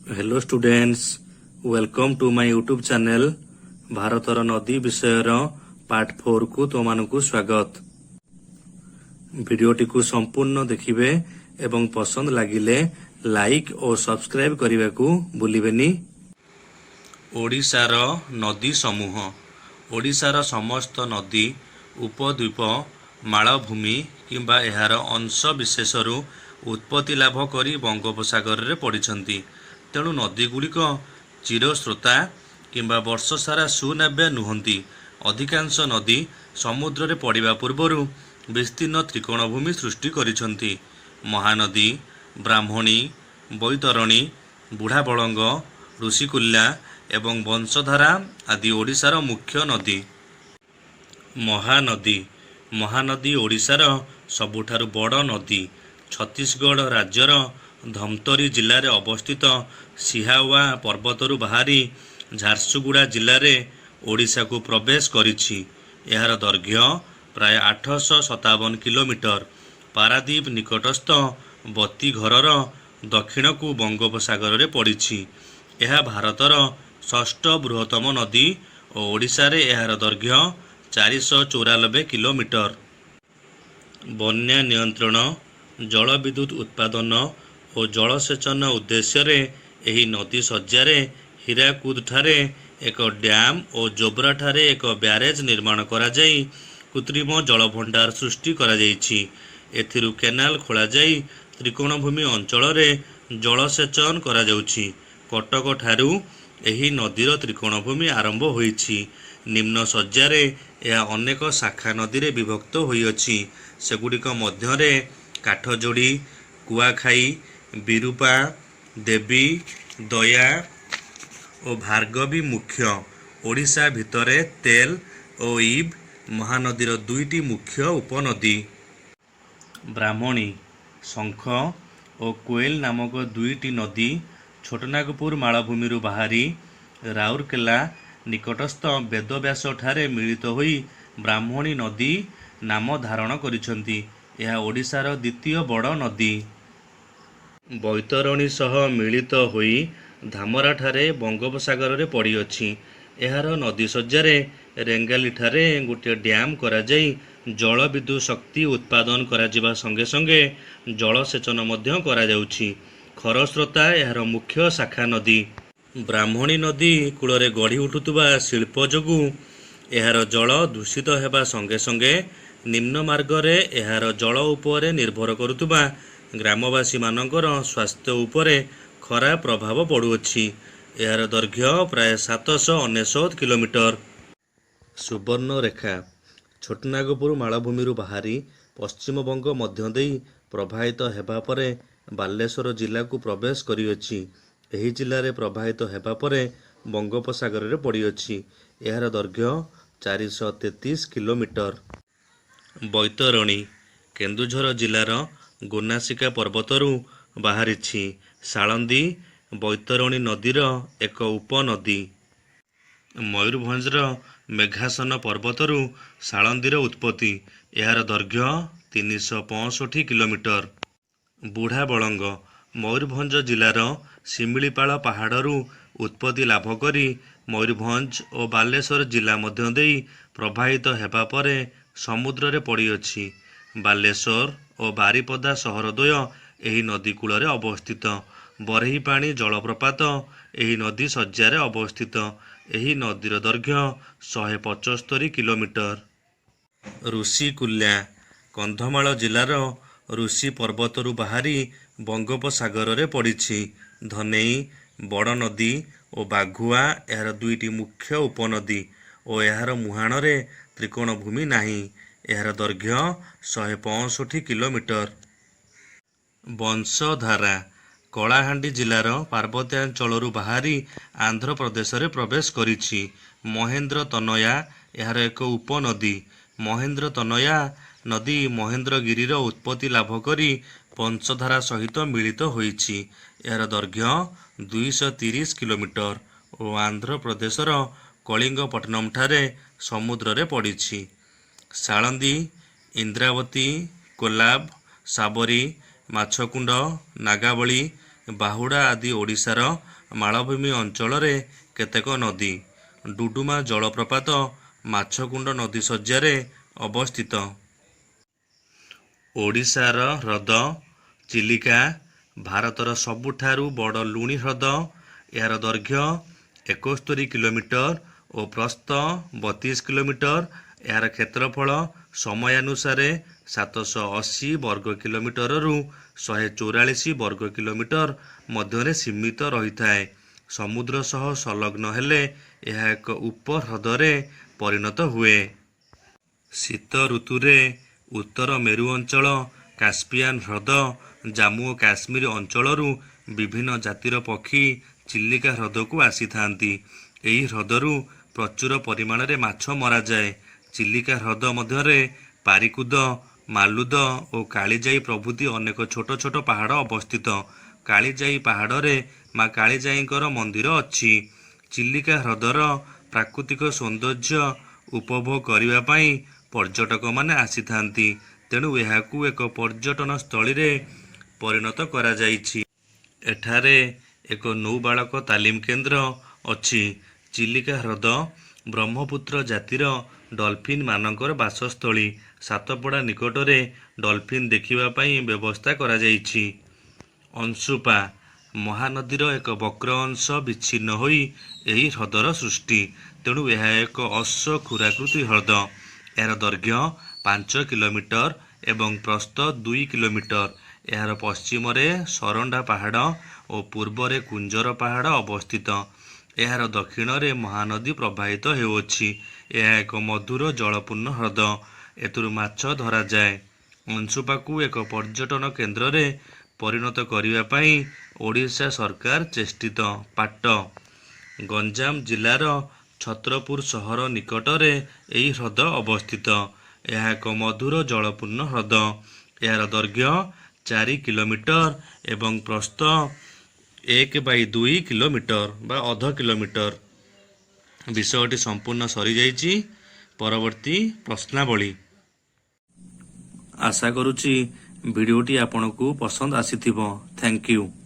Hello students, welcome to my YouTube channel. ଭାରତର ନଦୀ ବିଷୟର ପାର୍ଟ 4କୁ ତୁମମାନଙ୍କୁ ସ୍ୱାଗତ। ଭିଡ଼ିଓଟିକୁ ସମ୍ପୂର୍ଣ୍ଣ ଦେଖିବେ ଏବଂ ପସନ୍ଦ ଲାଗିଲେ ଲାଇକ୍ ଓ ସବସ୍କ୍ରାଇବ୍ କରିବାକୁ ଭୁଲିବେନି। ଓଡ଼ିଶାର ନଦୀ ସମୂହ। ଓଡ଼ିଶାର ସମସ୍ତ ନଦୀ ଉପଦ୍ୱୀପ ମାଳଭୂମି କିମ୍ବା ଏହାର ଅଂଶ ବିଶେଷରୁ ଉତ୍ପତ୍ତି ଲାଭ କରି ବଙ୍ଗୋପସାଗରରେ ପଡ଼ିଛନ୍ତି। ତେଣୁ ନଦୀଗୁଡ଼ିକ ଚିରସ୍ରୋତା କିମ୍ବା ବର୍ଷସାରା ସୁନାବ୍ୟ ନୁହନ୍ତି। ଅଧିକାଂଶ ନଦୀ ସମୁଦ୍ରରେ ପଡ଼ିବା ପୂର୍ବରୁ ବିସ୍ତୀର୍ଣ୍ଣ ତ୍ରିକୋଣଭୂମି ସୃଷ୍ଟି କରିଛନ୍ତି। ମହାନଦୀ, ବ୍ରାହ୍ମଣୀ, ବୈତରଣୀ, ବୁଢ଼ାବଳଙ୍ଗ, ଋଷିକୁଲ୍ୟା ଏବଂ ବଂଶଧାରା ଆଦି ଓଡ଼ିଶାର ମୁଖ୍ୟ ନଦୀ। ମହାନଦୀ। ମହାନଦୀ ଓଡ଼ିଶାର ସବୁଠାରୁ ବଡ଼ ନଦୀ। ଛତିଶଗଡ଼ ରାଜ୍ୟର ଧମତରୀ ଜିଲ୍ଲାରେ ଅବସ୍ଥିତ ସିହାୱା ପର୍ବତରୁ ବାହାରି ଝାରସୁଗୁଡ଼ା ଜିଲ୍ଲାରେ ଓଡ଼ିଶାକୁ ପ୍ରବେଶ କରିଛି। ଏହାର ଦୈର୍ଘ୍ୟ ପ୍ରାୟ 857 କିଲୋମିଟର। ପାରାଦୀପ ନିକଟସ୍ଥ ବତୀଘରର ଦକ୍ଷିଣକୁ ବଙ୍ଗୋପସାଗରରେ ପଡ଼ିଛି। ଏହା ଭାରତର ଷଷ୍ଠ ବୃହତ୍ତମ ନଦୀ ଓ ଓଡ଼ିଶାରେ ଏହାର ଦୈର୍ଘ୍ୟ 494 କିଲୋମିଟର। ବନ୍ୟା ନିୟନ୍ତ୍ରଣ, ଜଳବିଦ୍ୟୁତ ଉତ୍ପାଦନ ଓ ଜଳସେଚନ ଉଦ୍ଦେଶ୍ୟରେ ଏହି ନଦୀଶଯ୍ୟାରେ ହୀରାକୁଦଠାରେ ଏକ ଡ୍ୟାମ ଓ ଯୋବ୍ରାଠାରେ ଏକ ବ୍ୟାରେଜ ନିର୍ମାଣ କରାଯାଇ କୃତ୍ରିମ ଜଳଭଣ୍ଡାର ସୃଷ୍ଟି କରାଯାଇଛି। ଏଥିରୁ କେନାଲ ଖୋଳାଯାଇ ତ୍ରିକୋଣଭୂମି ଅଞ୍ଚଳରେ ଜଳସେଚନ କରାଯାଉଛି। କଟକଠାରୁ ଏହି ନଦୀର ତ୍ରିକୋଣଭୂମି ଆରମ୍ଭ ହୋଇଛି। ନିମ୍ନ ଶଯ୍ୟାରେ ଏହା ଅନେକ ଶାଖା ନଦୀରେ ବିଭକ୍ତ ହୋଇଅଛି। ସେଗୁଡ଼ିକ ମଧ୍ୟରେ କାଠଯୋଡ଼ି, କୁଆଖାଇ, ବିରୂପା, ଦେବୀ, ଦୟା ଓ ଭାର୍ଗବୀ ମୁଖ୍ୟ। ଓଡ଼ିଶା ଭିତରେ ତେଲ୍ ଓ ଇବ୍ ମହାନଦୀର ଦୁଇଟି ମୁଖ୍ୟ ଉପନଦୀ। ବ୍ରାହ୍ମଣୀ, ଶଙ୍ଖ ଓ କୋଏଲ ନାମକ ଦୁଇଟି ନଦୀ ଛୋଟନାଗପୁର ମାଳଭୂମିରୁ ବାହାରି ରାଉରକେଲା ନିକଟସ୍ଥ ବେଦବ୍ୟାସଠାରେ ମିଳିତ ହୋଇ ବ୍ରାହ୍ମଣୀ ନଦୀ ନାମ ଧାରଣ କରିଛନ୍ତି। ଏହା ଓଡ଼ିଶାର ଦ୍ୱିତୀୟ ବଡ଼ ନଦୀ। ବୈତରଣୀ ସହ ମିଳିତ ହୋଇ ଧାମରାଠାରେ ବଙ୍ଗୋପସାଗରରେ ପଡ଼ିଅଛି। ଏହାର ନଦୀଶଯ୍ୟାରେ ରେଙ୍ଗାଲିଠାରେ ଗୋଟିଏ ଡ୍ୟାମ କରାଯାଇ ଜଳବିଦ୍ୟୁତ ଶକ୍ତି ଉତ୍ପାଦନ କରାଯିବା ସଙ୍ଗେ ସଙ୍ଗେ ଜଳସେଚନ ମଧ୍ୟ କରାଯାଉଛି। ଖରସ୍ରୋତା ଏହାର ମୁଖ୍ୟ ଶାଖାନଦୀ। ବ୍ରାହ୍ମଣୀ ନଦୀ କୂଳରେ ଗଢ଼ି ଉଠୁଥିବା ଶିଳ୍ପ ଯୋଗୁଁ ଏହାର ଜଳ ଦୂଷିତ ହେବା ସଙ୍ଗେ ସଙ୍ଗେ ନିମ୍ନମାର୍ଗରେ ଏହାର ଜଳ ଉପରେ ନିର୍ଭର କରୁଥିବା ଗ୍ରାମବାସୀମାନଙ୍କର ସ୍ୱାସ୍ଥ୍ୟ ଉପରେ ଖରାପ ପ୍ରଭାବ ପଡ଼ୁଅଛି। ଏହାର ଦୈର୍ଘ୍ୟ ପ୍ରାୟ 799 କିଲୋମିଟର। ସୁବର୍ଣ୍ଣରେଖା ଛୋଟନାଗପୁର ମାଳଭୂମିରୁ ବାହାରି ପଶ୍ଚିମବଙ୍ଗ ମଧ୍ୟ ଦେଇ ପ୍ରବାହିତ ହେବା ପରେ ବାଲେଶ୍ୱର ଜିଲ୍ଲାକୁ ପ୍ରବେଶ କରିଅଛି। ଏହି ଜିଲ୍ଲାରେ ପ୍ରବାହିତ ହେବା ପରେ ବଙ୍ଗୋପସାଗରରେ ପଡ଼ିଅଛି। ଏହାର ଦୈର୍ଘ୍ୟ 433 କିଲୋମିଟର। ବୈତରଣୀ କେନ୍ଦୁଝର ଜିଲ୍ଲାର ଗୋନାସିକା ପର୍ବତରୁ ବାହାରିଛି। ସାଳନ୍ଦୀ ବୈତରଣୀ ନଦୀର ଏକ ଉପନଦୀ। ମୟୂରଭଞ୍ଜର ମେଘାସନ ପର୍ବତରୁ ସାଳନ୍ଦୀର ଉତ୍ପତ୍ତି। ଏହାର ଦୈର୍ଘ୍ୟ 365 କିଲୋମିଟର। ବୁଢ଼ାବଳଙ୍ଗ ମୟୂରଭଞ୍ଜ ଜିଲ୍ଲାର ଶିମିଳିପାଳ ପାହାଡ଼ରୁ ଉତ୍ପତ୍ତି ଲାଭ କରି ମୟୂରଭଞ୍ଜ ଓ ବାଲେଶ୍ୱର ଜିଲ୍ଲା ମଧ୍ୟ ଦେଇ ପ୍ରବାହିତ ହେବା ପରେ ସମୁଦ୍ରରେ ପଡ଼ିଅଛି। ବାଲେଶ୍ୱର ଓ ବାରିପଦା ସହର ଦ୍ୱୟ ଏହି ନଦୀ କୂଳରେ ଅବସ୍ଥିତ। ବରେହିପାଣି ଜଳପ୍ରପାତ ଏହି ନଦୀ ଶଯ୍ୟାରେ ଅବସ୍ଥିତ। ଏହି ନଦୀର ଦୈର୍ଘ୍ୟ 175 କିଲୋମିଟର। ଋଷିକୁଲ୍ୟା କନ୍ଧମାଳ ଜିଲ୍ଲାର ଋଷି ପର୍ବତରୁ ବାହାରି ବଙ୍ଗୋପସାଗରରେ ପଡ଼ିଛି। ଧନେଇ, ବଡ଼ନଦୀ ଓ ବାଘୁଆ ଏହାର ଦୁଇଟି ମୁଖ୍ୟ ଉପନଦୀ ଓ ଏହାର ମୁହାଣରେ ତ୍ରିକୋଣଭୂମି ନାହିଁ। ଏହାର ଦୈର୍ଘ୍ୟ 165 କିଲୋମିଟର। ବଂଶଧାରା କଳାହାଣ୍ଡି ଜିଲ୍ଲାର ପାର୍ବତ୍ୟାଞ୍ଚଳରୁ ବାହାରି ଆନ୍ଧ୍ରପ୍ରଦେଶରେ ପ୍ରବେଶ କରିଛି। ମହେନ୍ଦ୍ରତନୟା ଏହାର ଏକ ଉପନଦୀ। ମହେନ୍ଦ୍ରତନୟା ନଦୀ ମହେନ୍ଦ୍ରଗିରିର ଉତ୍ପତ୍ତି ଲାଭ କରି ବଂଶଧାରା ସହିତ ମିଳିତ ହୋଇଛି। ଏହାର ଦୈର୍ଘ୍ୟ 230 କିଲୋମିଟର ଓ ଆନ୍ଧ୍ରପ୍ରଦେଶର କଳିଙ୍ଗପଟନମଠାରେ ସମୁଦ୍ରରେ ପଡ଼ିଛି। ସାଳନ୍ଦୀ, ଇନ୍ଦ୍ରାବତୀ, କୋଲାବ, ସାବରୀ, ମାଛକୁଣ୍ଡ, ନାଗାବଳୀ, ବାହୁଡ଼ା ଆଦି ଓଡ଼ିଶାର ମାଳଭୂମି ଅଞ୍ଚଳରେ କେତେକ ନଦୀ। ଡୁଡୁମା ଜଳପ୍ରପାତ ମାଛକୁଣ୍ଡ ନଦୀଶଯ୍ୟାରେ ଅବସ୍ଥିତ। ଓଡ଼ିଶାର ହ୍ରଦ ଚିଲିକା ଭାରତର ସବୁଠାରୁ ବଡ଼ ଲୁଣି ହ୍ରଦ। ଏହାର ଦୈର୍ଘ୍ୟ 71 କିଲୋମିଟର ଓ ପ୍ରସ୍ଥ 32 କିଲୋମିଟର। ଏହାର କ୍ଷେତ୍ରଫଳ ସମୟାନୁସାରେ 780 ବର୍ଗ କିଲୋମିଟରରୁ 144 ବର୍ଗ କିଲୋମିଟର ମଧ୍ୟରେ ସୀମିତ ରହିଥାଏ। ସମୁଦ୍ର ସହ ସଂଲଗ୍ନ ହେଲେ ଏହା ଏକ ଉପହ୍ରଦରେ ପରିଣତ ହୁଏ। ଶୀତ ଋତୁରେ ଉତ୍ତର ମେରୁ ଅଞ୍ଚଳ, କାସ୍ପିଆନ୍ ହ୍ରଦ, ଜାମ୍ମୁ ଓ କାଶ୍ମୀର ଅଞ୍ଚଳରୁ ବିଭିନ୍ନ ଜାତିର ପକ୍ଷୀ ଚିଲିକା ହ୍ରଦକୁ ଆସିଥାନ୍ତି। ଏହି ହ୍ରଦରୁ ପ୍ରଚୁର ପରିମାଣରେ ମାଛ ମରାଯାଏ। ଚିଲିକା ହ୍ରଦ ମଧ୍ୟରେ ପାରିକୁଦ, ମାଲୁଦ ଓ କାଳିଜାଈ ପ୍ରଭୃତି ଅନେକ ଛୋଟ ଛୋଟ ପାହାଡ଼ ଅବସ୍ଥିତ। କାଳିଜାଈ ପାହାଡ଼ରେ ମା କାଳିଜାଈଙ୍କର ମନ୍ଦିର ଅଛି। ଚିଲିକା ହ୍ରଦର ପ୍ରାକୃତିକ ସୌନ୍ଦର୍ଯ୍ୟ ଉପଭୋଗ କରିବା ପାଇଁ ପର୍ଯ୍ୟଟକମାନେ ଆସିଥାନ୍ତି। ତେଣୁ ଏହାକୁ ଏକ ପର୍ଯ୍ୟଟନସ୍ଥଳୀରେ ପରିଣତ କରାଯାଇଛି। ଏଠାରେ ଏକ ନୌବାଳକ ତାଲିମ କେନ୍ଦ୍ର ଅଛି। ଚିଲିକା ହ୍ରଦ ବ୍ରହ୍ମପୁତ୍ର ଜାତିର ଡଲଫିନ୍‌ମାନଙ୍କର ବାସସ୍ଥଳୀ। ସାତପଡ଼ା ନିକଟରେ ଡଲଫିନ୍ ଦେଖିବା ପାଇଁ ବ୍ୟବସ୍ଥା କରାଯାଇଛି। ଅଂଶୁପା ମହାନଦୀର ଏକ ବକ୍ର ଅଂଶ ବିଚ୍ଛିନ୍ନ ହୋଇ ଏହି ହ୍ରଦର ସୃଷ୍ଟି। ତେଣୁ ଏହା ଏକ ଅଶ୍ୱକ୍ଷୁରାକୃତି ହ୍ରଦ। ଏହାର ଦୈର୍ଘ୍ୟ 5 କିଲୋମିଟର ଏବଂ ପ୍ରସ୍ଥ 2 କିଲୋମିଟର। ଏହାର ପଶ୍ଚିମରେ ସରଣ୍ଡା ପାହାଡ଼ ଓ ପୂର୍ବରେ କୁଞ୍ଜର ପାହାଡ଼ ଅବସ୍ଥିତ। ଏହାର ଦକ୍ଷିଣରେ ମହାନଦୀ ପ୍ରବାହିତ ହେଉଅଛି। ଏହା ଏକ ମଧୁର ଜଳପୂର୍ଣ୍ଣ ହ୍ରଦ। ଏଥିରୁ ମାଛ ଧରାଯାଏ। ଅଂଶୁପାକୁ ଏକ ପର୍ଯ୍ୟଟନ କେନ୍ଦ୍ରରେ ପରିଣତ କରିବା ପାଇଁ ଓଡ଼ିଶା ସରକାର ଚେଷ୍ଟିତ। ପାଟ ଗଞ୍ଜାମ ଜିଲ୍ଲାର ଛତ୍ରପୁର ସହର ନିକଟରେ ଏହି ହ୍ରଦ ଅବସ୍ଥିତ। ଏହା ଏକ ମଧୁର ଜଳପୂର୍ଣ୍ଣ ହ୍ରଦ। ଏହାର ଦୈର୍ଘ୍ୟ 4 କିଲୋମିଟର ଏବଂ ପ୍ରସ୍ଥ 1/2 କିଲୋମିଟର ବା ଅଧ କିଲୋମିଟର। ବିଷୟଟି ସମ୍ପୂର୍ଣ୍ଣ ସରିଯାଇଛି। ପରବର୍ତ୍ତୀ ପ୍ରଶ୍ନାବଳୀ। ଆଶା କରୁଛି ଭିଡ଼ିଓଟି ଆପଣଙ୍କୁ ପସନ୍ଦ ଆସିଥିବ। Thank you.